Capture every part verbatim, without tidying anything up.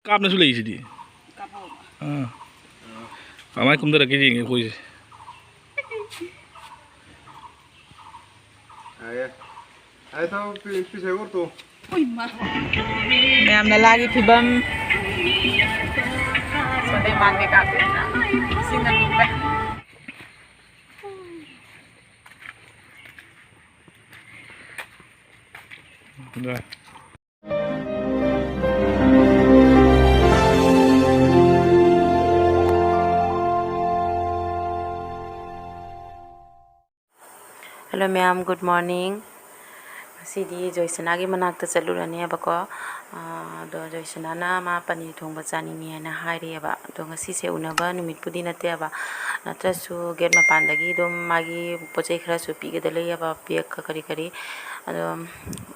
ꯀꯥꯞꯅꯁꯨ ꯂꯩꯁꯤꯗꯤ꯫ ꯀꯥꯞꯄꯛꯑꯣꯕ꯫ ꯑꯥ꯫ ꯀꯃꯥꯏꯅ ꯀꯨꯝꯊꯔꯛꯀꯦ ꯌꯦꯡꯒꯦ ꯑꯩꯈꯣꯏꯁꯦ꯫ ꯌꯥꯏꯌꯦ꯫ ꯌꯥꯏ, ꯊꯕꯛ ꯄꯤ-, ꯄꯤꯁꯦ ꯑꯣꯠꯇꯣ꯫ ꯎꯏ, ꯃꯥ꯫ ꯃꯌꯥꯝ ꯅꯂꯥꯒꯤ ꯐꯤꯕꯝ꯫ ꯁꯣꯟꯗꯩ ꯃꯥꯟꯕꯤ ꯀꯥꯞꯄꯦ꯫ ꯁꯤꯅ ꯂꯨꯝꯃꯦ꯫ Hello ꯃꯌꯥꯝ, good morning꯫ ꯉꯁꯤꯗꯤ ꯖꯣꯏꯁꯅꯥꯒꯤ ꯃꯅꯥꯛꯇ ꯆꯠꯂꯨꯔꯅꯦꯕꯀꯣ꯫ ꯑꯥ, ꯑꯗꯣ ꯖꯣꯏꯁꯅꯥꯅ ꯃꯥ ꯄꯅꯤꯔ ꯊꯣꯡꯕ ꯆꯥꯅꯤꯡꯉꯦ ꯍꯥꯏꯅ ꯍꯥꯏꯔꯤꯑꯕ꯫ ꯑꯗꯣ ꯉꯁꯤꯁꯦ ꯎꯅꯕ ꯅꯨꯃꯤꯠꯄꯨꯗꯤ ꯅꯠꯇꯦꯕ, ꯅꯠꯇ꯭ꯔꯁꯨ ꯒꯦꯠ ꯃꯄꯥꯟꯗꯒꯤ ꯑꯗꯨꯝ ꯃꯥꯒꯤ ꯄꯣꯠ ꯆꯩ ꯈꯔꯁꯨ ꯄꯤꯒꯗ ꯂꯩꯌꯦꯕ, ꯕꯦꯒꯀ ꯀꯔꯤ ꯀꯔꯤ꯫ ꯑꯗꯣ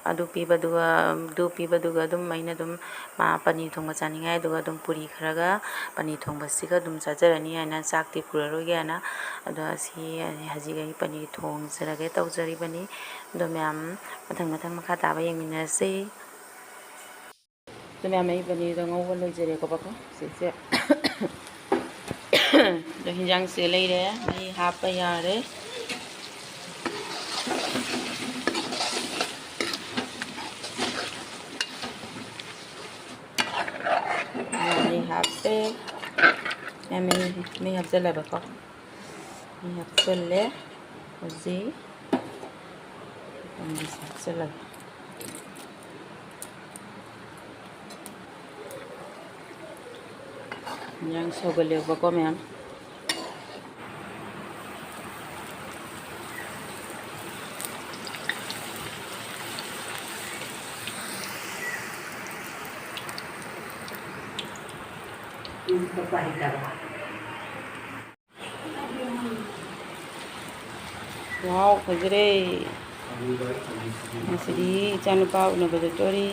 ꯑꯗꯨ ꯄꯤꯕꯗꯨꯒ, ꯑꯗꯨ ꯄꯤꯕꯗꯨꯒ ꯑꯗꯨꯝ ꯑꯩꯅ ꯑꯗꯨꯝ ꯃꯥ ꯄꯅꯤꯔ ꯊꯣꯡꯕ ꯆꯥꯅꯤꯡꯉꯥꯏ, ꯑꯗꯨꯒ ꯑꯗꯨꯝ ꯄꯨꯔꯤ ꯈꯔꯒ ꯄꯅꯤꯔ ꯊꯣꯡꯕꯁꯤꯒ ꯑꯗꯨꯝ ꯆꯥꯖꯔꯅꯤ ꯍꯥꯏꯅ, ꯆꯥꯛꯇꯤ ꯄꯨꯔꯔꯣꯏꯒꯦ ꯍꯥꯏꯅ꯫ ꯑꯗꯣ ꯑꯁꯤ ꯍꯧꯖꯤꯛ ꯑꯩ ꯄꯅꯤꯔ ꯊꯣꯡꯖꯔꯒꯦ ꯇꯧꯖꯔꯤꯕꯅꯤ꯫ ꯑꯗꯣ ꯃꯌꯥꯝ ꯃꯊꯪ ꯃꯊꯪ ꯃꯈꯥ ꯇꯥꯕ ꯌꯦꯡꯃꯤꯟꯅꯔꯁꯤ꯫ ꯑꯗꯣ ꯃꯌꯥꯝ ꯑꯩ ꯄꯅꯤꯔꯗꯣ ꯉꯧꯕ ꯂꯣꯏꯖꯔꯦꯀꯣ ꯕꯀꯣ꯫ ꯁꯤꯁꯦ ꯑꯗꯣ ꯍꯤꯟꯖꯥꯡꯁꯦ ꯂꯩꯔꯦ, ꯃꯍꯤ ꯍꯥꯞꯄ ꯌꯥꯔꯦ꯫ ꯃꯍꯤ ꯍꯥꯞꯄꯦ꯫ ꯃꯌꯥꯝ ꯃꯍꯤ, ꯃꯍꯤ ꯍꯥꯞꯆꯜꯂꯕꯀꯣ꯫ ꯃꯍꯤ ꯍꯥꯞꯆꯜꯂꯦ꯫ ꯍꯧꯖꯤꯛ ꯍꯥꯞꯆꯜꯂꯒꯦ꯫ ꯌꯥꯝ ꯁꯧꯒꯜꯂꯦꯕꯀꯣ ꯃꯌꯥꯝ꯫ ꯋꯥꯎ, ꯐꯖꯔꯦ꯫ ꯉꯁꯤꯗꯤ ꯏꯆꯥꯅꯨꯄꯥ ꯎꯅꯕ ꯆꯠꯇꯣꯔꯤ꯫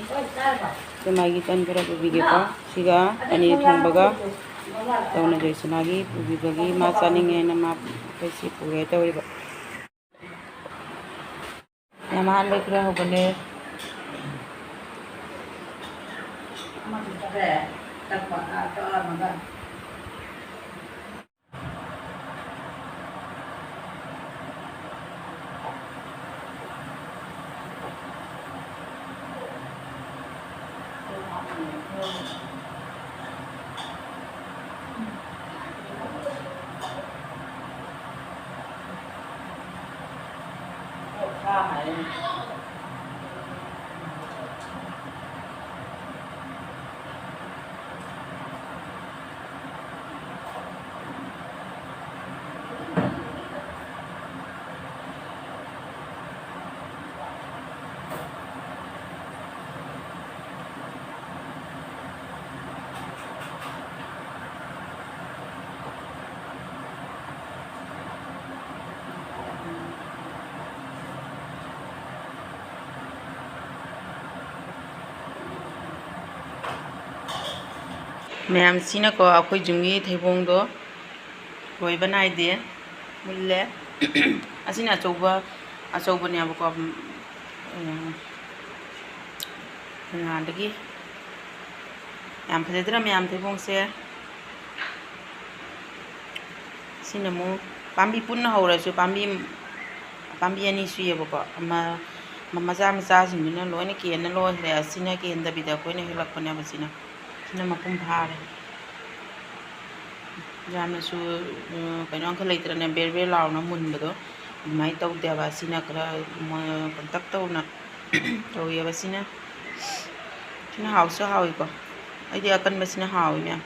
ꯑꯗꯨ ꯃꯥꯒꯤ ꯇꯟ ꯈꯔ ꯄꯨꯕꯤꯒꯦꯀꯣ꯫ ꯁꯤꯒ ꯄꯅꯤꯔ ꯊꯣꯡꯕꯒ ꯇꯧꯅ ꯖꯣꯏꯁꯅꯥꯒꯤ ꯄꯨꯕꯤꯕꯒꯤ ꯃꯥ ꯆꯥꯅꯤꯡꯉꯦꯅ ꯃꯥ ꯑꯩꯈꯣꯏ ꯁꯤ ꯄꯨꯒꯦ ꯇꯧꯔꯤꯕ꯫ ꯌꯥꯝ ꯑꯍꯥꯟꯕꯩ ꯈꯔ ꯍꯧꯒꯠꯂꯦ꯫ ꯆꯠꯄ, ꯑꯥ, ꯆꯠꯂꯝꯃꯒ꯫ ꯃꯌꯥꯝꯁꯤꯅꯀꯣ, ꯑꯩꯈꯣꯏ ꯌꯨꯝꯒꯤ ꯊꯩꯕꯣꯡꯗꯣ ꯂꯣꯏꯕ ꯅꯥꯏꯗꯦ, ꯃꯨꯜꯂꯦ꯫ ꯑꯁꯤꯅ ꯑꯆꯧꯕ, ꯑꯆꯧꯕꯅꯦꯕꯀꯣ꯫ ꯎꯝ, ꯉꯥꯗꯒꯤ ꯌꯥꯝ ꯐꯖꯗ꯭ꯔꯥ ꯃꯌꯥꯝ ꯊꯩꯕꯣꯡꯁꯦ? ꯁꯤꯅ ꯑꯃꯨꯛ ꯄꯥꯝꯕꯤ ꯄꯨꯟꯅ ꯍꯧꯔꯁꯨ ꯄꯥꯝꯕꯤ, ꯄꯥꯝꯕꯤ ꯑꯅꯤ ꯁꯨꯏꯌꯦꯕꯀꯣ꯫ ꯑꯃ, ꯑꯃ ꯃꯆꯥ ꯃꯆꯥꯁꯤꯡꯗꯨꯅ ꯂꯣꯏꯅ ꯀꯦꯟꯅ ꯂꯣꯏꯈ꯭ꯔꯦ꯫ ꯑꯁꯤꯅ ꯀꯦꯟꯗꯕꯤꯗ ꯑꯩꯈꯣꯏꯅ ꯍꯦꯛꯂꯛꯄꯅꯦꯕ ꯁꯤꯅ꯫ ꯁꯤꯅ ꯃꯄꯨꯡ ꯐꯥꯔꯦ꯫ ꯌꯥꯝꯅꯁꯨ, ꯎꯝ, ꯀꯩꯅꯣ ꯑꯃꯈꯛ ꯂꯩꯇ꯭ꯔꯅꯦ, ꯕꯦꯔ ꯕꯦꯔ ꯂꯥꯎꯅ ꯃꯨꯟꯕꯗꯣ, ꯑꯗꯨꯃꯥꯏꯅ ꯇꯧꯗꯦꯕ꯫ ꯁꯤꯅ ꯈꯔ ꯃ-, ꯀꯟꯇꯛ ꯇꯧꯅ ꯇꯧꯋꯦꯕ ꯁꯤꯅ꯫ ꯁꯤꯅ ꯍꯥꯎꯁꯨ ꯍꯥꯎꯋꯤꯀꯣ꯫ ꯑꯩꯗꯤ ꯑꯀꯟꯕꯁꯤꯅ ꯍꯥꯎꯋꯤ ꯃꯌꯥꯝ꯫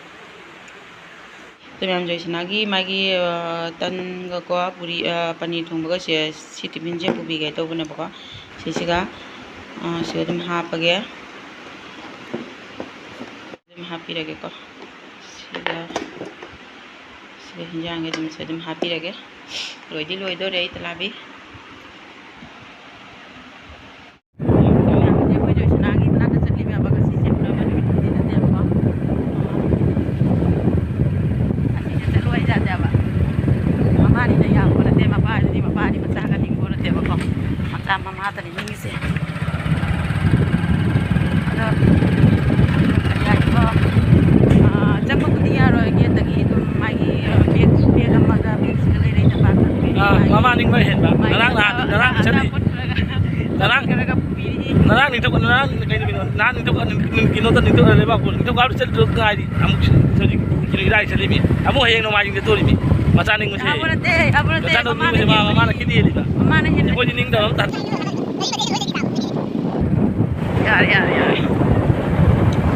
ꯑꯗꯨ ꯃꯌꯥꯝ, ꯖꯣꯏꯁꯅꯥꯒꯤ ꯃꯥꯒꯤ, ꯑ, ꯇꯟꯒꯀꯣ, ꯄꯨꯔꯤ, ꯑ, ꯄꯅꯤꯔ ꯊꯣꯡꯕꯒꯁꯦ ꯁꯤ ꯇꯤꯐꯤꯟꯁꯦ ꯄꯨꯕꯤꯒꯦ ꯇꯧꯕꯅꯦꯕꯀꯣ꯫ ꯁꯤꯁꯤꯒ, ꯑ, ꯁꯤꯒ ꯑꯗꯨꯝ ꯍꯥꯞꯄꯒꯦ꯫ ꯑꯗꯨꯝ ꯍꯥꯞꯄꯤꯔꯒꯦꯀꯣ꯫ ꯁꯤꯒ, ꯁꯤꯒ ꯍꯤꯟꯖꯥꯡꯒ ꯑꯗꯨꯝ, ꯁꯤ ꯑꯗꯨꯝ ꯍꯥꯞꯄꯤꯔꯒꯦ꯫ ꯂꯣꯏꯗꯤ ꯂꯣꯏꯗꯣꯔꯦ ꯑꯩ ꯇꯂꯥꯕꯤ꯫ ꯑꯩꯈꯣꯏ ꯖꯣꯏꯁꯅꯥꯒꯤ ꯃꯅꯥꯛꯇ ꯆꯠꯂꯤꯕ ꯌꯥꯕ ꯉꯁꯤꯁꯦ ꯄꯨꯔꯥ ꯃꯅꯤꯄꯨꯔꯗꯤ ꯅꯠꯇꯦꯕꯀꯣ꯫ ꯑꯁꯤꯁꯦ ꯆꯠꯂꯨ ꯍꯥꯏꯖꯥꯠꯅꯦꯕ꯫ ꯃꯃꯥꯅꯤꯅ ꯌꯥꯝꯕ ꯅꯠꯇꯦ, ꯃꯄꯥꯗꯨꯗꯤ, ꯃꯄꯥꯗꯤ ꯃꯆꯥꯒ ꯅꯤꯡꯕ ꯅꯠꯇꯦꯕꯀꯣ꯫ ꯃꯆꯥ ꯃꯃꯥꯗꯅꯤ ꯅꯤꯡꯉꯤꯁꯦ꯫ ꯑꯗꯣ ꯌꯥꯏꯀꯣ꯫ ꯅꯍꯥꯟ ꯀꯩꯅꯣ, ꯅꯍꯥꯟ ꯅꯤꯡꯊꯧ-, ꯅꯤꯡ-, ꯀꯩꯅꯣꯗ ꯅꯤꯡꯊꯧ-, ꯂꯩꯕꯥꯛꯄꯣ ꯅꯤꯡꯊꯧꯀꯥꯕ ꯆꯠꯂꯨ ꯉꯥꯏꯔꯤ꯫ ꯑꯃꯨꯛ ꯍꯧꯖꯤꯛ ꯀꯤꯂꯣ ꯏꯔꯥꯏ ꯆꯠꯂꯤꯃꯤ꯫ ꯑꯃꯨꯛ ꯍꯌꯦꯡ ꯅꯣꯡꯃꯥꯏꯖꯤꯡꯗ ꯇꯣꯔꯤꯃꯤ꯫ ꯃꯆꯥ ꯅꯤꯡꯕꯁꯦ꯫ ꯌꯥꯕ ꯅꯠꯇꯦ, ꯌꯥꯕ ꯅꯠꯇꯦ꯫ ꯃꯆꯥ ꯅꯣꯛꯅꯤꯡꯕꯁꯦ ꯃꯥ, ꯃꯃꯥꯅ ꯈꯤꯇ ꯍꯦꯜꯂꯤꯕ꯫ ꯃꯃꯥꯅ ꯍꯦꯜꯂꯤ꯫ ꯑꯩꯈꯣꯏꯗꯤ ꯅꯤꯡꯗꯕ ꯑꯃ ꯇꯥ-, ꯌꯥꯔꯦ, ꯌꯥꯔꯦ, ꯌꯥꯔꯦ꯫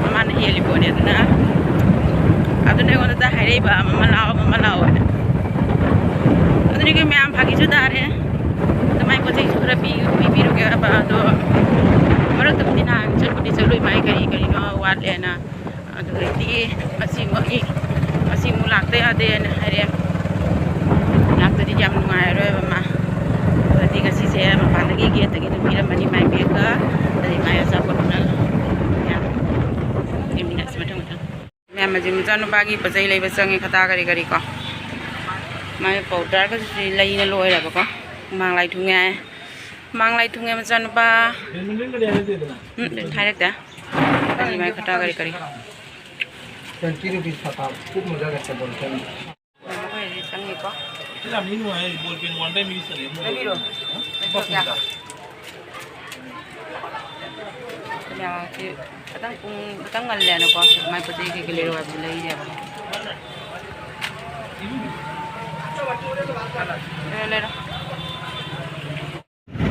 ꯃꯃꯥꯅ ꯍꯦꯜꯂꯤ ꯄꯣꯠꯅꯤ ꯑꯗꯨꯅ꯫ ꯑꯗꯨꯅ ꯑꯩꯉꯣꯟꯗ ꯍꯥꯏꯔꯛꯏꯕ, "ꯃꯃꯥ ꯂꯥꯛꯑꯣ, ꯃꯃꯥ ꯂꯥꯛꯑꯣ" ꯍꯥꯏꯅ꯫ ꯑꯗꯨꯅꯤ ꯑꯩꯈꯣꯏ ꯃꯌꯥꯝ ꯐꯥꯒꯤꯁꯨ ꯇꯥꯔꯦ꯫ ꯑꯗꯨꯃꯥꯏ ꯄꯣꯠ ꯆꯩꯁꯨ ꯈꯔ ꯄꯤ-, ꯄꯤꯕꯤꯔꯨꯒꯦ ꯍꯥꯏꯕ, ꯑꯗꯣ ꯃꯔꯛꯇꯕꯨꯗꯤ ꯅꯍꯥꯟ ꯆꯠꯄꯨꯗꯤ ꯆꯠꯂꯨꯏ, ꯃꯥꯏ ꯀꯔꯤ ꯀꯔꯤꯅꯣ ꯋꯥꯠꯂꯦꯅ꯫ ꯑꯗꯨꯗꯩꯗꯤ ꯉꯁꯤ ꯑꯃꯨꯛ, ꯉꯁꯤ ꯑꯃꯨꯛ ꯂꯥꯛꯇ ꯌꯥꯗꯦꯅ ꯍꯥꯏꯔꯦ꯫ ꯂꯥꯛꯇꯗꯤ ꯌꯥꯝ ꯅꯨꯡꯉꯥꯏꯔꯔꯣꯏꯕ ꯃꯥ꯫ ꯑꯗꯨꯗꯤ ꯉꯁꯤꯁꯦ ꯃꯄꯥꯟꯗꯒꯤ ꯒꯦꯠꯇꯒꯤ ꯑꯗꯨꯝ ꯄꯤꯔꯝꯃꯅꯤ ꯃꯥꯏ ꯕꯦꯒꯀ, ꯑꯗꯩ ꯃꯥꯏ ꯑꯆꯥꯄꯣꯠ ꯈꯔ ꯃꯌꯥꯝ꯫ ꯃꯊꯪ ꯃꯊꯪ꯫ ꯃꯌꯥꯝ ꯑꯁꯤ ꯃꯆꯥꯅꯨꯄꯥꯒꯤ ꯄꯣꯠ ꯆꯩ ꯂꯩꯕ ꯆꯪꯉꯦ, ꯈꯇꯥ ꯀꯔꯤ ꯀꯔꯤ ꯀꯣ꯫ ꯃꯥꯏ ꯄꯥꯎꯗꯔꯒꯁꯨ ꯂꯩꯅ ꯂꯣꯏꯔꯕꯀꯣ꯫ ꯍꯨꯃꯥꯡ ꯂꯥꯏ ꯊꯨꯡꯉꯦ꯫ ꯍꯨꯃꯥꯡ ꯂꯥꯏ ꯊꯨꯡꯉꯦ ꯃꯆꯥꯅꯨꯄꯥ꯫ ꯎꯝ, ꯍꯥꯏꯔꯛꯇꯦ꯫ ꯑꯗꯨ ꯃꯥꯏ ꯈꯇꯥ ꯀꯔꯤ ꯀꯔꯤ꯫ Twenty rupees ꯈꯇꯥ, ꯈꯨꯞ ꯃꯖꯥ ꯂꯩꯇꯦ ꯕꯣꯜ ꯄꯦꯟ꯫ ꯑꯩꯈꯣꯏ ꯍꯧꯖꯤꯛ ꯆꯪꯉꯤꯀꯣ꯫ ꯌꯥꯝ ꯅꯨꯡꯉꯥꯏ, ꯕꯣꯜ ꯄꯦꯟ one time use ꯇꯧꯔꯦ꯫ ꯂꯩꯕꯤꯔꯣ꯫ ꯂꯨꯄꯥ ꯀꯨꯟ ꯇꯥ꯫ ꯀꯌꯥ? ꯀꯌꯥꯁꯤ ꯈꯤꯇꯪ ꯄꯨꯡ ꯈꯤꯇꯪ ꯉꯜꯂꯦꯅꯀꯣ, ꯃꯥꯏ ꯄꯣꯠ ꯆꯩ ꯀꯩꯀꯩ ꯂꯩꯔꯣ ꯍꯥꯏꯕꯗꯤ ꯂꯩꯔꯦꯕ꯫ ꯂꯩꯔꯣ, ꯂꯩꯔꯣ꯫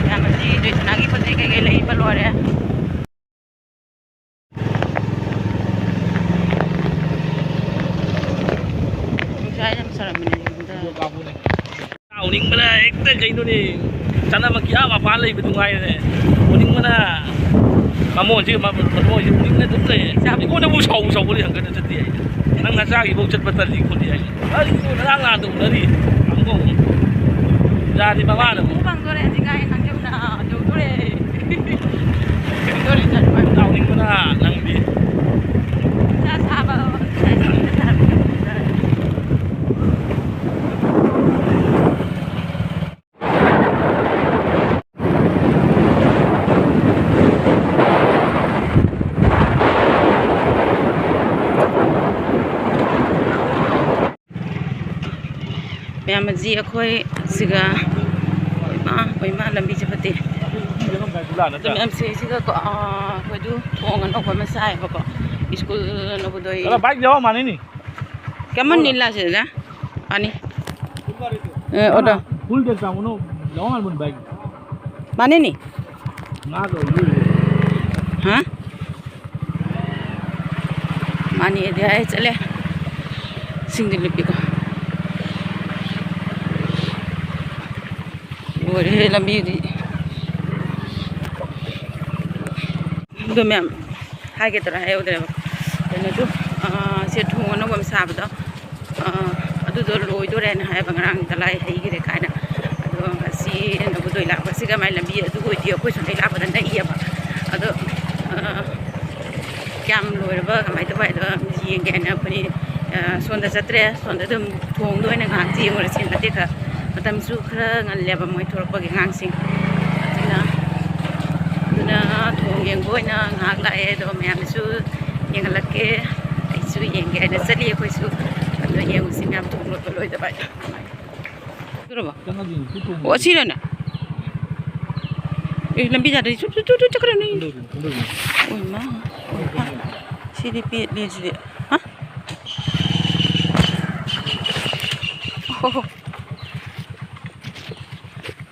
ꯃꯌꯥꯝ ꯑꯁꯤ ꯖꯣꯏꯁꯅꯥꯒꯤ ꯄꯣꯠ ꯆꯩ ꯀꯩꯀꯩ ꯂꯩꯕ ꯂꯣꯏꯔꯦ꯫ ꯅꯨꯡꯁꯥ ꯌꯥꯝ ꯁꯥꯔꯝꯕꯅꯦ ꯍꯧꯖꯤꯛꯇ꯫ ꯎꯅꯤꯡꯕꯅ ꯍꯦꯛꯇ ꯀꯩꯅꯣꯅꯦ, ꯆꯠꯅꯕꯒꯤ ꯑꯥ ꯃꯄꯥꯟ ꯂꯩꯕꯗꯨ ꯉꯥꯏꯔꯦ꯫ ꯎꯅꯤꯡꯕꯅ ꯃꯃꯣꯟꯁꯤ, ꯃꯃꯣꯟꯁꯤ ꯎꯅꯤꯡꯕꯅ ꯑꯗꯨꯝ ꯂꯩ꯫ ꯑꯩꯉꯣꯟꯗꯕꯨ ꯁꯥꯎꯕ ꯁꯥꯎꯕꯗꯤ ꯍꯪꯒꯠꯅ ꯆꯠꯇꯦ ꯑꯩ꯫ ꯅꯪ ꯅꯆꯥꯒꯤꯐꯥꯎ ꯆꯠꯄ ꯇꯜꯂꯤ ꯈꯣꯠꯂꯤ ꯍꯥꯏ꯫ ꯀꯔꯤꯅꯣ ꯉꯔꯥꯡ ꯅꯍꯥꯟꯗ ꯎꯅꯔꯤ꯫ ꯑꯃꯨꯛꯀ ꯑꯃꯨꯛ꯫ ꯌꯥꯔꯦ ꯃꯃꯥꯅ ꯑꯃꯨꯛ꯫ ꯐꯪꯗꯣꯔꯦ ꯍꯧꯖꯤꯛ ꯀꯥꯏ ꯈꯪꯖꯕꯅ ꯌꯧꯗꯣꯔꯦ꯫ ꯌꯧꯗꯣꯔꯦ ꯆꯠꯄ꯫ ꯁꯥꯎꯅꯤꯡꯕꯅ ꯅꯪꯗꯤ꯫ ꯏꯁꯥ ꯁꯥꯕ꯫ ꯃꯌꯥꯝ ꯑꯁꯤ ꯑꯩꯈꯣꯏ ꯁꯤꯒ, ꯏꯃꯥ, ꯏꯃꯥ, ꯂꯝꯕꯤꯁꯦ ꯐꯠꯇꯦ꯫ ꯑꯗꯨ ꯃꯌꯥꯝꯁꯦ ꯁꯤꯒꯀꯣ, ꯑꯥ, ꯑꯩꯈꯣꯏꯗꯨ ꯊꯣꯡ ꯑꯅꯧꯕ ꯑꯃ ꯁꯥꯏꯌꯦꯕꯀꯣ, ꯁ꯭ꯀꯨꯜ ꯅꯕꯣꯗꯣꯏ꯫ ꯑꯗ ꯕꯥꯏꯛ ꯌꯥꯎꯔ ꯃꯥꯟꯅꯤꯅꯦ꯫ ꯀꯃꯟ ꯅꯤꯂꯥꯁꯤꯗ ꯑꯅꯤ꯫ ꯑꯦ, ꯑꯣꯗꯣ꯫ ꯐꯨꯜ ꯗꯦ ꯆꯥꯎꯅꯣ ꯌꯥꯎꯔ ꯃꯥꯟꯕ ꯕꯥꯏꯛ꯫ ꯃꯥꯟꯅꯤꯅꯦ꯫ ꯉꯥꯗꯣ ꯍꯥ? ꯃꯥꯅꯦꯗꯤ ꯍꯥꯏ ꯆꯠꯂꯦ꯫ ꯁꯤꯡꯗꯤ ꯂꯨꯞꯄꯤꯀꯣ꯫ ꯂꯣꯏꯔꯦꯍꯦ ꯂꯝꯕꯤꯗꯤ꯫ ꯑꯗꯣ ꯃꯌꯥꯝ ꯍꯥꯏꯒꯦ ꯇꯧꯔ ꯍꯥꯏꯍꯧꯗ꯭ꯔꯦꯕ꯫ ꯀꯩꯅꯣꯁꯨ, ꯑꯥ, ꯁꯦ ꯊꯣꯡ ꯑꯅꯧꯕ ꯑꯃ ꯁꯥꯕꯗꯣ, ꯑꯥ, ꯑꯗꯨꯗꯣ ꯂꯣꯏꯗꯣꯔꯦꯅ ꯍꯥꯏꯌꯦꯕ, ꯉꯔꯥꯡ ꯇꯂꯥꯏ ꯍꯩꯈꯤꯔꯦ ꯀꯥꯏꯅ꯫ ꯑꯗꯣ ꯉꯁꯤ ꯅꯕꯨꯗꯣꯏ ꯂꯥꯛꯄꯁꯤꯒ ꯃꯥꯏ ꯂꯝꯕꯤ ꯑꯗꯨ ꯑꯣꯏꯗꯤ ꯑꯩꯈꯣꯏ ꯁꯣꯝꯗꯩ ꯂꯥꯛꯄꯗ ꯅꯛꯏꯌꯦꯕ꯫ ꯑꯗꯣ, ꯑꯥ, ꯀꯌꯥꯝ ꯂꯣꯏꯔꯕ, ꯀꯃꯥꯏꯅ ꯇꯧꯕ ꯍꯥꯏꯗꯣ ꯌꯦꯡꯒꯦ ꯍꯥꯏꯅ ꯑꯩꯈꯣꯏꯅꯤ, ꯑꯥ, ꯁꯣꯝꯗ ꯆꯠꯇ꯭ꯔꯦ꯫ ꯁꯣꯝꯗ ꯑꯗꯨꯝ ꯊꯣꯡꯗ ꯑꯣꯏꯅ ꯉꯥꯏꯍꯥꯛ ꯌꯦꯡꯉꯨꯔꯁꯤ꯫ ꯃꯇꯦꯛ ꯈꯔ, ꯃꯇꯝꯁꯨ ꯈꯔ ꯉꯜꯂꯦꯕ ꯃꯣꯏ ꯊꯣꯛꯂꯛꯄꯒꯤ ꯑꯉꯥꯡꯁꯤꯡ꯫ ꯑꯗꯨꯅ, ꯑꯗꯨꯅ ꯊꯣꯡ ꯌꯦꯡꯕ ꯑꯣꯏꯅ ꯉꯥꯏꯍꯥꯛ ꯂꯥꯛꯑꯦ꯫ ꯑꯗꯣ ꯃꯌꯥꯝꯁꯨ ꯌꯦꯡꯍꯜꯂꯛꯀꯦ꯫ ꯑꯩꯁꯨ ꯌꯦꯡꯒꯦ ꯍꯥꯏꯅ ꯆꯠꯂꯤ ꯑꯩꯈꯣꯏꯁꯨ꯫ ꯑꯗꯣ ꯌꯦꯡꯉꯨꯁꯤ ꯃꯌꯥꯝ ꯊꯣꯡ ꯂꯣꯏꯕ ꯂꯣꯏꯗꯕ ꯍꯥꯏꯗꯣ꯫ ꯆꯪꯉꯗꯣꯏꯅꯤ, ꯁꯤ ꯊꯣꯡ ꯑꯣ, ꯑꯁꯤꯔꯅꯦ? ꯑꯦ, ꯂꯝꯕꯤ ꯌꯥꯗ꯭ꯔꯗꯤ ꯆꯨꯞ, ꯆꯨꯞ, ꯆꯨꯞ, ꯆꯨꯞ ꯆꯠꯈ꯭ꯔꯅꯤ꯫ ꯀꯝꯗꯧꯗꯣꯏꯅꯣ, ꯀꯝꯗꯧꯗꯣꯏꯅꯣ? ꯑꯣꯏꯃꯥ, ꯑꯣꯏꯃꯥ꯫ ꯁꯤꯗꯤ ꯄꯦꯠꯂꯦ ꯁꯤꯗꯤ꯫ ꯍꯥ? ꯑꯣ ꯍꯣ ꯍꯣ꯫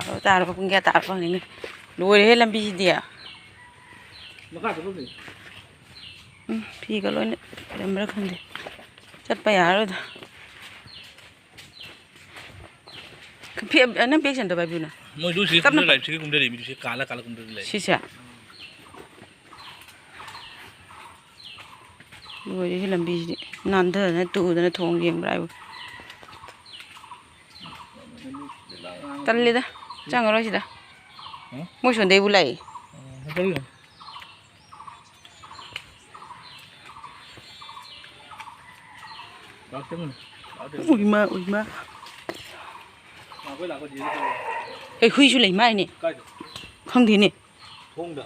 ꯕꯥꯔꯣ ꯇꯥꯔꯕ, ꯄꯨꯡ ꯀꯌꯥ ꯇꯥꯔꯕ ꯈꯪꯗꯦꯅꯦ꯫ ꯂꯣꯏꯔꯦꯍꯦ ꯂꯝꯕꯤꯁꯤꯗꯤ꯫ ꯃꯈꯥ ꯆꯠꯐꯝ ꯂꯩ꯫ ꯎꯝ, ꯐꯤꯒ ꯂꯣꯏꯅ ꯂꯩꯔꯝꯕ꯭ꯔꯥ ꯈꯪꯗꯦ꯫ ꯆꯠꯄ ꯌꯥꯔꯔꯣꯏꯗ꯫ ꯐꯤ-, ꯅꯪ ꯕꯦꯛ ꯁꯦꯟꯗꯣ ꯄꯥꯏꯕꯤꯌꯨꯅ꯫ ꯃꯣꯏꯗꯨ ꯁꯤ ꯇꯞꯅ ꯀꯨꯝꯊꯔ ꯂꯥꯛꯏ, ꯁꯤ ꯀꯨꯝꯊꯔꯛꯏ ꯃꯤꯗꯨ ꯁꯤ ꯀꯥꯜꯂ ꯀꯥꯜꯂ ꯀꯨꯝꯊꯔ ꯂꯥꯛꯏ꯫ ꯁꯤꯁꯦ? ꯂꯣꯏꯔꯦꯍꯦ ꯂꯝꯕꯤꯁꯤꯗꯤ꯫ ꯅꯥꯟꯊꯗꯅ ꯇꯨꯗꯅ ꯊꯣꯡ ꯌꯦꯡꯕ꯭ꯔꯥ ꯍꯥꯏꯕꯨ꯫ ꯇꯜꯂꯤꯗ꯫ ꯆꯪꯉꯔꯣꯏ ꯁꯤꯗ꯫ ꯍꯨꯝ? ꯃꯣꯏ ꯁꯣꯟꯗꯩꯕꯨ ꯂꯥꯛꯏ꯫ ꯑ, ꯍꯟꯗꯛ ꯂꯥꯛꯇꯦ꯫ ꯎꯏꯃꯥ, ꯎꯏꯃꯥ꯫ ꯑꯩ ꯍꯨꯏꯁꯨ ꯂꯩ ꯃꯥꯏꯅꯦ꯫ ꯀꯥꯏꯗ? ꯈꯪꯗꯦꯅꯦ꯫ ꯊꯣꯡꯗ?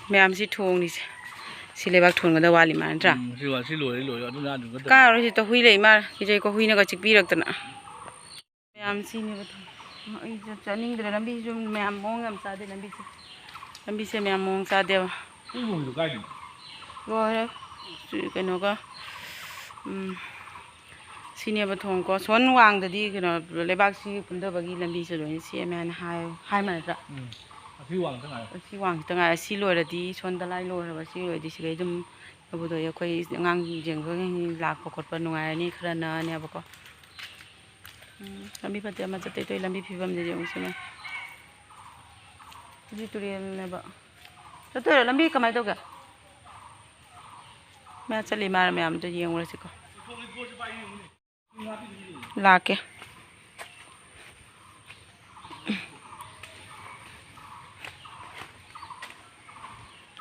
ꯃꯌꯥꯝꯁꯤ ꯊꯣꯡꯉꯤꯁꯦ꯫ ꯁꯤ ꯂꯩꯕꯥꯛ ꯊꯣꯟꯒꯗꯕ ꯋꯥꯠꯂꯤ ꯃꯥ ꯅꯠꯇ꯭ꯔꯥ? ꯎꯝ, ꯁꯤ ꯋꯥ-, ꯁꯤ ꯂꯣꯏꯔꯦ, ꯂꯣꯏꯔꯦ꯫ ꯑꯗꯨꯅ ꯑꯗꯨꯝ ꯀꯥꯔꯣꯏ, ꯁꯤ ꯇꯧ ꯍꯨꯏ ꯂꯩ ꯃꯥ꯫ ꯀꯤꯖꯩꯀꯣ ꯍꯨꯏꯅꯒ ꯆꯤꯛꯄꯤꯔꯛꯇꯅ꯫ ꯃꯌꯥꯝ ꯁꯤꯅꯦꯕ ꯊꯣꯡ-, ꯑꯩꯁꯨ ꯆꯠꯅꯤꯡꯗ꯭ꯔꯦ, ꯂꯝꯕꯤꯁꯨ ꯃꯌꯥꯝ ꯃꯑꯣꯡ ꯌꯥꯝ ꯆꯥꯗꯦ, ꯂꯝꯕꯤꯁꯦ, ꯂꯝꯕꯤꯁꯦ ꯃꯌꯥꯝ ꯃꯑꯣꯡ ꯆꯥꯗꯦꯕ꯫ ꯁꯤ ꯂꯣꯏꯔꯤꯗꯣ ꯀꯥꯏꯗꯅꯣ? ꯂꯣꯏꯔꯦ꯫ ꯁꯤ ꯀꯩꯅꯣꯒ, ꯎꯝ, ꯁꯤꯅꯦꯕ ꯊꯣꯡꯀꯣ꯫ ꯁꯣꯟ ꯋꯥꯡꯗꯗꯤ ꯀꯩꯅꯣ, ꯂꯩꯕꯥꯛꯁꯤ ꯀꯨꯝꯊꯕꯒꯤ ꯂꯝꯕꯤꯁꯦ ꯂꯣꯏꯅ ꯁꯦꯝꯃꯦ ꯍꯥꯏꯅ ꯍꯥꯏ, ꯍꯥꯏ ꯃꯥꯟꯅꯗ꯭ꯔꯥ? ꯎꯝ꯫ ꯑꯁꯤ ꯋꯥꯡ ꯈꯛꯇ ꯉꯥꯏꯔꯦ꯫ ꯑꯁꯤ ꯋꯥꯡ ꯈꯛꯇ ꯉꯥꯏꯔꯦ꯫ ꯑꯁꯤ ꯂꯣꯏꯔꯗꯤ ꯁꯣꯟꯗ ꯂꯥꯏ ꯂꯣꯏꯔꯕ꯫ ꯁꯤ ꯂꯣꯏꯔꯗꯤ ꯁꯤꯗꯩ ꯑꯗꯨꯝ ꯇꯧꯕꯗꯣ ꯑꯩꯈꯣꯏ ꯑꯉꯥꯡꯁꯤꯡ ꯂꯥꯛꯄ ꯈꯣꯠꯄ ꯅꯨꯡꯉꯥꯏꯔꯅꯤ, ꯈꯔ ꯅꯛꯑꯅꯦꯕꯀꯣ꯫ ꯎꯝ, ꯂꯝꯕꯤ ꯐꯠꯇꯦ, ꯑꯃ ꯆꯠꯇꯣꯏ ꯇꯧꯏ꯫ ꯂꯝꯕꯤ ꯐꯤꯕꯝꯁꯦ ꯌꯦꯡꯉꯨꯁꯤꯅꯦ꯫ ꯁꯤꯗꯤ ꯇꯨꯔꯦꯜꯅꯦꯕ꯫ ꯆꯠꯇꯣꯏꯔꯣ? ꯂꯝꯕꯤ ꯀꯃꯥꯏꯅ ꯇꯧꯒꯦ? ꯃꯌꯥ ꯆꯠꯂꯤ ꯃꯥꯔ ꯃꯌꯥꯝꯗꯣ ꯌꯦꯡꯉꯨꯔꯁꯤꯀꯣ꯫ ꯂꯥꯛꯀꯦ꯫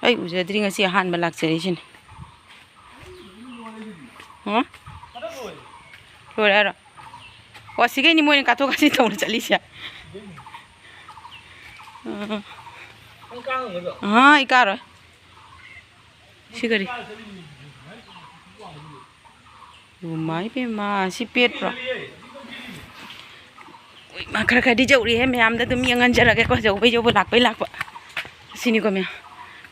ꯑꯩ ꯎꯖꯗ꯭ꯔꯤ, ꯉꯁꯤ ꯑꯍꯥꯟꯕ ꯂꯥꯛꯆꯔꯤꯁꯤꯅꯤ꯫ ꯍꯥ? ꯂꯣꯏꯔꯦ ꯍꯥꯏꯔꯣ? ꯑꯣ, ꯁꯤꯒꯩꯅꯤ ꯃꯣꯏꯅ ꯀꯥꯊꯣꯛ ꯀꯥꯁꯤꯟ ꯇꯧꯅ ꯆꯠꯂꯤꯁꯦ꯫ ꯎꯝ꯫ ꯑꯍꯥ, ꯑꯩ ꯀꯥꯔꯣꯏ꯫ ꯁꯤ ꯀꯔꯤ? ꯏꯃꯥ ꯏꯕꯦꯝꯃ, ꯁꯤ ꯄꯦꯠꯄ꯭ꯔꯣ? ꯎꯏ, ꯃꯥ ꯈꯔ ꯈꯔꯗꯤ ꯌꯧꯔꯤꯍꯦ, ꯃꯌꯥꯝꯗ ꯑꯗꯨꯝ ꯌꯦꯡꯍꯟꯖꯔꯒꯦꯀꯣ, ꯌꯧꯕꯩ ꯌꯧꯕ, ꯂꯥꯛꯄꯩ ꯂꯥꯛꯄ꯫ ꯁꯤꯅꯤꯀꯣ ꯃꯌꯥꯝ꯫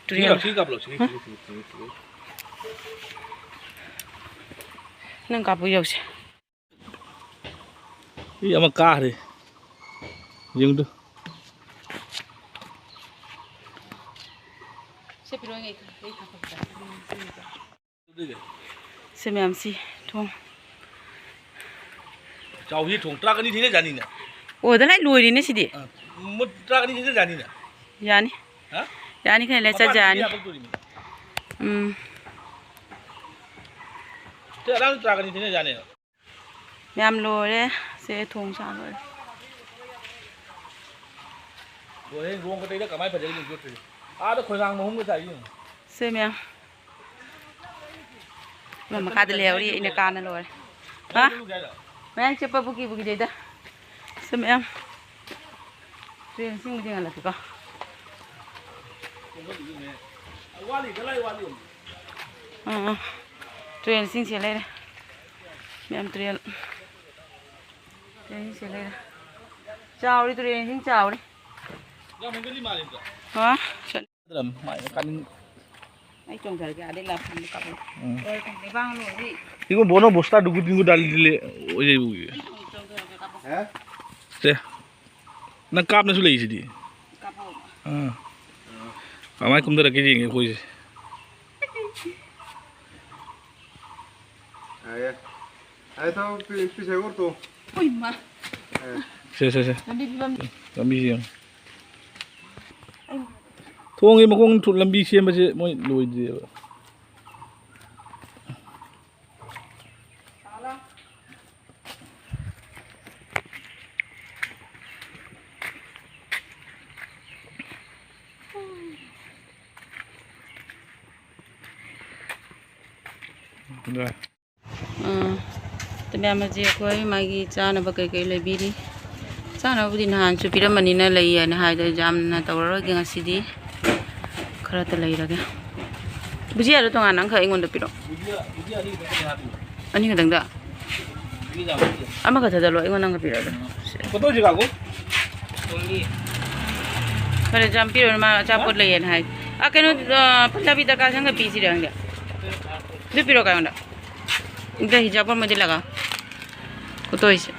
ꯇꯨꯔꯦꯜ꯫ ꯁꯤꯒꯤ ꯀꯥꯞꯄ꯭ꯔꯣ? ꯁꯤꯒꯤ, ꯍꯥ? ꯁꯤꯒꯤ, ꯁꯤꯒꯤ, ꯁꯤꯒꯤ, ꯁꯤꯒꯤ꯫ ꯅꯪ ꯀꯥꯞꯄꯨ ꯌꯧꯁꯦ꯫ ꯁꯤ ꯑꯃ ꯀꯥꯈ꯭ꯔꯦ꯫ ꯌꯦꯡꯗꯨ꯫ ꯁꯦ ꯐꯤꯔꯣꯟ ꯀꯩ-, ꯀꯩ ꯊꯥ ꯐꯖ-, ꯁꯤ ꯃꯌꯥꯝꯁꯤ ꯊꯣꯡ꯫ ꯆꯥꯎꯁꯤ ꯊꯣꯡ ꯇꯔꯥ ꯑꯅꯤ ꯊꯤꯅ ꯌꯥꯅꯤꯅꯦ꯫ ꯑꯣ, ꯑꯗ ꯂꯣꯏ ꯂꯣꯏꯔꯦꯅꯦ ꯁꯤꯗꯤ꯫ ꯑ, ꯃꯨꯠ ꯇꯔꯥ ꯑꯅꯤ ꯊꯤꯅ ꯌꯥꯅꯤꯅꯦ꯫ ꯌꯥꯅꯤ꯫ ꯍꯥ? ꯌꯥꯅꯤ, ꯈꯔ ꯂꯩꯔ ꯆꯠ ꯃꯄꯥꯟꯗꯤ ꯌꯥꯅꯤ꯫ ꯍꯥꯄꯛꯇꯣꯔꯤꯅꯤ꯫ ꯎꯝ꯫ ꯁꯤ ꯑꯉꯥꯡ ꯇꯔꯥ ꯑꯅꯤ ꯊꯤꯅ ꯌꯥꯅꯤ꯫ ꯃꯌꯥꯝ ꯂꯣꯏꯔꯦ꯫ ꯁꯦ ꯊꯣꯡ ꯁꯥ ꯂꯣꯏꯔꯦ꯫ ꯂꯣꯏꯔꯦ, ꯔꯣꯡ ꯀꯇꯩꯗ ꯀꯃꯥꯏ ꯐꯖꯔꯤꯅꯣ ꯌꯣꯠꯇ꯭ꯔꯤꯁꯦ? ꯑꯥꯗ ꯈꯣꯏꯔꯥꯡ ꯃꯍꯨꯝꯒ ꯆꯥꯏ ꯌꯦꯡꯉꯨ꯫ ꯁꯦ ꯃꯌꯥꯝ꯫ ꯃꯈꯥꯗ ꯂꯩꯍꯧꯔꯤ, ꯑꯩꯅ ꯀꯥꯟꯅ ꯂꯣꯏꯔꯦ꯫ ꯍꯥ? ꯃꯌꯥꯡ ꯆꯠꯄꯕꯨ ꯀꯤꯕꯨ ꯀꯤꯖꯩꯗ꯫ ꯁꯦ ꯃꯌꯥꯝ꯫ ꯇꯨꯔꯦꯟ ꯏꯁꯤꯡꯕꯨꯗꯤ ꯉꯜꯂꯛꯀꯦꯀꯣ꯫ ꯋꯥꯠꯂꯤ, ꯀꯗꯥꯏ ꯋꯥꯠꯂꯤ? ꯑꯥ, ꯑꯥ꯫ ꯇꯨꯔꯦꯜ ꯏꯁꯤꯡꯁꯦ ꯂꯩꯔꯦ꯫ ꯃꯌꯥꯝ ꯇꯨꯔꯦꯜ, ꯇꯨꯔꯦꯜ ꯏꯁꯤꯡꯁꯦ ꯂꯩꯔꯦ꯫ ꯆꯥꯎꯔꯦ, ꯇꯨꯔꯦꯟ ꯏꯁꯤꯡ ꯆꯥꯎꯔꯦ꯫ ꯌꯥꯝ ꯍꯦꯟꯒꯠꯂꯤ ꯃꯥꯜꯂꯦ ꯑꯝꯇ꯫ ꯍꯥ? ꯅꯠꯇ꯭ꯔꯝ, ꯃꯥꯏ ꯀꯥꯅꯤꯡ-, ꯑꯩ ꯆꯣꯡꯊꯔꯒꯦ, ꯑꯥꯗꯩ ꯂꯥꯛꯄꯗ ꯀꯥꯞꯄꯛꯑꯣ꯫ ꯎꯝ꯫ ꯍꯣꯏ, ꯂꯩꯕꯥꯛ ꯂꯣꯏꯔꯗꯤ꯫ Ibu, bono bosta dugu dugu dali dili. Oye, ibu. ꯑꯩ ꯆꯣꯡ-, ꯆꯣꯡꯊꯔꯒꯦ, ꯀꯥꯞꯄꯛꯑꯣ꯫ ꯍꯥ? ꯁꯦ꯫ ꯅꯪ ꯀꯥꯞꯅꯁꯨ ꯂꯩꯁꯤꯗꯤ꯫ ꯀꯥꯞꯄꯛꯑꯣ꯫ ꯑꯥ꯫ ꯀꯃꯥꯏ ꯀꯨꯝꯊꯔꯛꯀꯦ ꯌꯦꯡꯒꯦ ꯑꯩꯈꯣꯏꯁꯦ꯫ ꯌꯥꯏꯌꯦ꯫ ꯑꯩ ꯊꯕꯛ ꯄꯤ-, ꯄꯤꯁꯦ ꯑꯣꯠꯇꯣ꯫ ꯎꯏ, ꯃꯥ꯫ ꯑꯦ꯫ ꯁꯦ, ꯁꯦ, ꯁꯦ꯫ ꯂꯝꯕꯤ ꯐꯤꯕꯝ꯫ ꯂꯝꯕꯤꯁꯦ ꯌꯦꯡꯉꯨ꯫ ꯑꯩ ꯊꯣꯡꯒꯤ ꯃꯈꯣꯡ ꯊꯨ-, ꯂꯝꯕꯤ ꯁꯦꯝꯕꯁꯦ ꯃꯣꯏ ꯂꯣꯏꯗ꯭ꯔꯤꯑꯕ꯫ ꯑꯥ, ꯇꯃꯤꯌꯥꯝꯕꯁꯦ ꯑꯩꯈꯣꯏ ꯃꯥꯒꯤ ꯆꯥꯅꯕ ꯀꯩꯀꯩ ꯂꯩꯕꯤꯔꯤ꯫ ꯆꯥꯅꯕꯕꯨꯗꯤ ꯅꯍꯥꯟꯁꯨ ꯄꯤꯔꯝꯕꯅꯤꯅ ꯂꯩꯌꯦꯅ ꯍꯥꯏꯗꯣ, ꯌꯥꯝꯅ ꯇꯧꯔꯔꯣꯏꯒꯦ ꯉꯁꯤꯗꯤ꯫ ꯈꯔꯇ ꯂꯩꯔꯒꯦ꯫ ꯕꯨꯖꯤꯌꯥꯗꯣ ꯇꯣꯉꯥꯟꯅ ꯑꯃꯈꯛ ꯑꯩꯉꯣꯟꯗ ꯄꯤꯔꯛꯑꯣ꯫ ꯕꯨꯖꯤꯌꯥ, ꯕꯨꯖꯤꯌꯥ ꯑꯅꯤ ꯈꯛꯇꯅꯦ ꯍꯥꯞꯄꯤꯕ꯫ ꯑꯅꯤ ꯈꯛꯇꯪꯗ? ꯕꯨꯖꯤꯌꯥ ꯌꯥꯝ ꯄꯤꯛꯑꯦ꯫ ꯑꯃꯈꯛꯇꯗ ꯂꯣꯏ ꯑꯩꯉꯣꯟꯗ ꯑꯃꯈꯛ ꯄꯤꯔꯛꯑꯣ ꯑꯗꯨꯝ꯫ ꯐꯣꯇꯣꯁꯤ ꯂꯥꯛꯑꯣ꯫ ꯐꯔꯦ, ꯌꯥꯝ ꯄꯤꯔꯣꯏ, ꯃꯥ ꯑꯆꯥꯄꯣꯠ ꯍꯥ? ꯂꯩꯌꯦꯅ ꯍꯥꯏ꯫ ꯑꯥ, ꯀꯩꯅꯣ, ꯑꯥ, ꯄꯟꯖꯥꯕꯤ ꯗꯔꯀꯥꯔ ꯁꯪꯒ ꯄꯤꯁꯤꯔꯦ ꯈꯪꯗꯦ꯫ ꯑꯗꯨ ꯄꯤꯔꯛꯑꯣ ꯀꯥꯏꯉꯣꯟꯗ꯫ ꯏꯗ ꯍꯤꯖꯥꯕ ꯑꯃꯗꯤ ꯂꯥꯛꯑꯣ꯫ ꯐꯣꯇꯣꯁꯦ꯫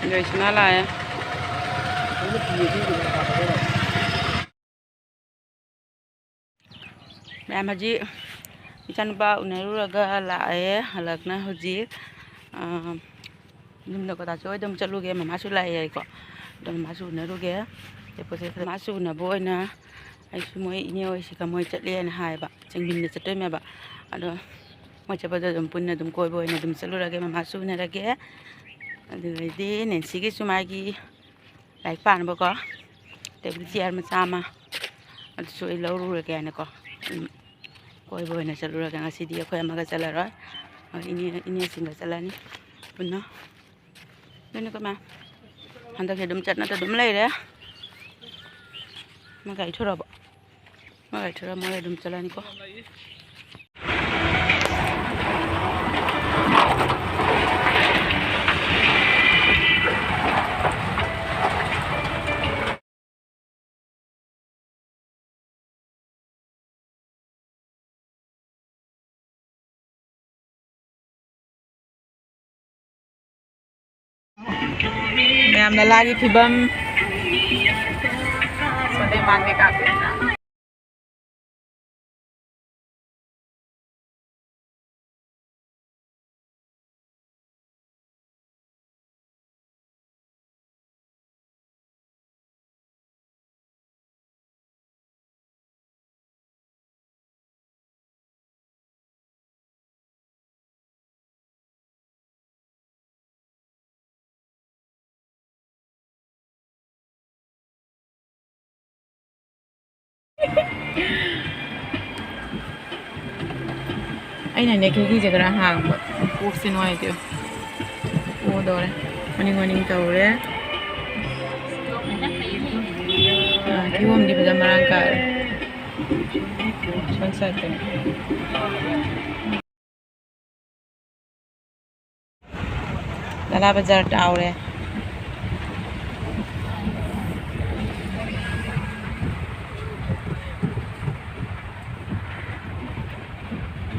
ꯖꯣꯏꯁꯅꯥ ꯂꯥꯛꯑꯦ꯫ ꯃꯌꯥꯝ ꯍꯧꯖꯤꯛ ꯏꯆꯥꯅꯨꯄꯥ ꯎꯅꯔꯨꯔꯒ ꯂꯥꯛꯑꯦ꯫ ꯍꯜꯂꯛꯅ ꯍꯧꯖꯤꯛ, ꯑꯥ, ꯌꯨꯝꯗ ꯀꯣꯇꯥꯆꯧ ꯍꯣꯏꯗ ꯑꯃꯨꯛ ꯆꯠꯂꯨꯒꯦ꯫ ꯃꯃꯥꯁꯨ ꯂꯥꯛꯑꯦ ꯍꯥꯏꯀꯣ꯫ ꯑꯗꯣ ꯃꯃꯥꯁꯨ ꯎꯅꯔꯨꯒꯦ꯫ ꯑꯗꯩ ꯄꯣꯠ ꯆꯩ ꯈꯔ ꯃꯃꯥꯁꯨ ꯎꯅꯕ ꯑꯣꯏꯅ ꯑꯩꯁꯨ ꯃꯣꯏ ꯏꯅꯦ ꯍꯣꯏꯁꯤꯒ ꯃꯣꯏ ꯆꯠꯂꯦꯅ ꯍꯥꯏꯌꯦꯕ꯫ ꯆꯤꯡꯕꯤꯟꯗ ꯆꯠꯇꯣꯏꯅꯦꯕ꯫ ꯑꯗꯣ ꯃꯣꯏ ꯆꯠꯄꯗ ꯑꯗꯨꯝ ꯄꯨꯟꯅ ꯑꯗꯨꯝ ꯀꯣꯏꯕ ꯑꯣꯏꯅ ꯑꯗꯨꯝ ꯆꯠꯂꯨꯔꯒꯦ꯫ ꯃꯃꯥꯁꯨ ꯎꯅꯔꯒꯦ꯫ ꯑꯗꯨꯗꯩꯗꯤ ꯅꯦꯟꯁꯤꯒꯤꯁꯨ ꯃꯥꯒꯤ ꯂꯥꯏꯔꯤꯛ ꯄꯥꯅꯕꯀꯣ ꯇꯦꯕꯜ ꯆꯤꯌꯔ ꯃꯆꯥ ꯑꯃ, ꯑꯗꯨꯁꯨ ꯑꯩ ꯂꯧꯔꯨꯔꯒꯦꯅꯀꯣ꯫ ꯎꯝ, ꯀꯣꯏꯕ ꯑꯣꯏꯅ ꯆꯠꯂꯨꯔꯒꯦ ꯉꯁꯤꯗꯤ꯫ ꯑꯩꯈꯣꯏ ꯑꯃꯒ ꯆꯠꯂꯔꯣꯏ, ꯑꯩꯈꯣꯏ ꯏꯅꯦ, ꯏꯅꯦꯁꯤꯡꯒ ꯆꯠꯂꯅꯤ ꯄꯨꯟꯅ꯫ ꯑꯗꯨꯅꯤꯀꯣ ꯃꯌꯥꯝ, ꯍꯟꯗꯛꯁꯦ ꯑꯗꯨꯝ ꯆꯠꯅꯗ ꯑꯗꯨꯝ ꯂꯩꯔꯦ꯫ ꯃꯥ ꯒꯥꯔꯤ ꯊꯣꯔꯛꯑꯕꯣ? ꯃꯥ ꯒꯥꯔꯤ ꯊꯣꯔꯛꯑ ꯃꯣꯏ ꯑꯗꯨꯝ ꯆꯠꯂꯅꯤꯀꯣ꯫ ꯃꯌꯥꯝ ꯅꯂꯥꯒꯤ ꯐꯤꯕꯝ꯫ ꯁꯣꯟꯗꯩ ꯃꯥꯟꯕꯤ ꯀꯥꯞꯄꯦ꯫ ꯑꯩꯅꯅꯦ ꯈꯤꯔꯀꯤꯁꯦ ꯈꯔ ꯍꯥꯡꯕ꯫ ꯀꯣꯛꯁꯦ ꯅꯨꯡꯉꯥꯏꯇꯦ꯫ ꯑꯣꯗꯧꯔꯦ꯫ ꯃꯅꯤꯡ ꯃꯅꯤꯡ ꯇꯧꯔꯦ꯫ ꯑꯥ, ꯀꯤꯍꯣꯝꯗꯤ ꯐꯖꯅ ꯃꯔꯥꯡ ꯀꯥꯏꯔꯦ꯫ ꯁꯣꯝ ꯁꯥꯏꯠꯇꯅꯤ꯫ ꯅꯂꯥ ꯕꯖꯥꯔ ꯇꯥꯎꯔꯦ꯫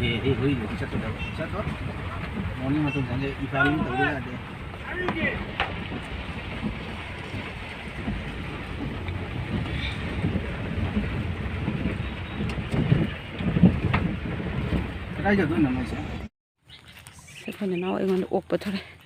ꯑꯦ, ꯑꯦ, ꯍꯨꯏ ꯂꯩꯕ ꯆꯠꯀꯗꯕ꯫ ꯆꯠꯂꯣ꯫ ꯃꯣꯔꯅꯤꯡ ꯃꯇꯝ ꯁꯪꯗꯦ, ꯏꯝꯐꯥꯜ ꯃꯅꯨꯡ ꯇꯧꯕ ꯌꯥꯗꯦ꯫ ꯀꯗꯥꯏ ꯆꯠꯇꯣꯏꯅꯣ ꯃꯣꯏꯁꯦ? ꯑꯩꯈꯣꯏ ꯅꯅꯥꯎ ꯑꯩꯉꯣꯟꯗ ꯑꯣꯛꯄ ꯊꯣꯔꯛꯑꯦ꯫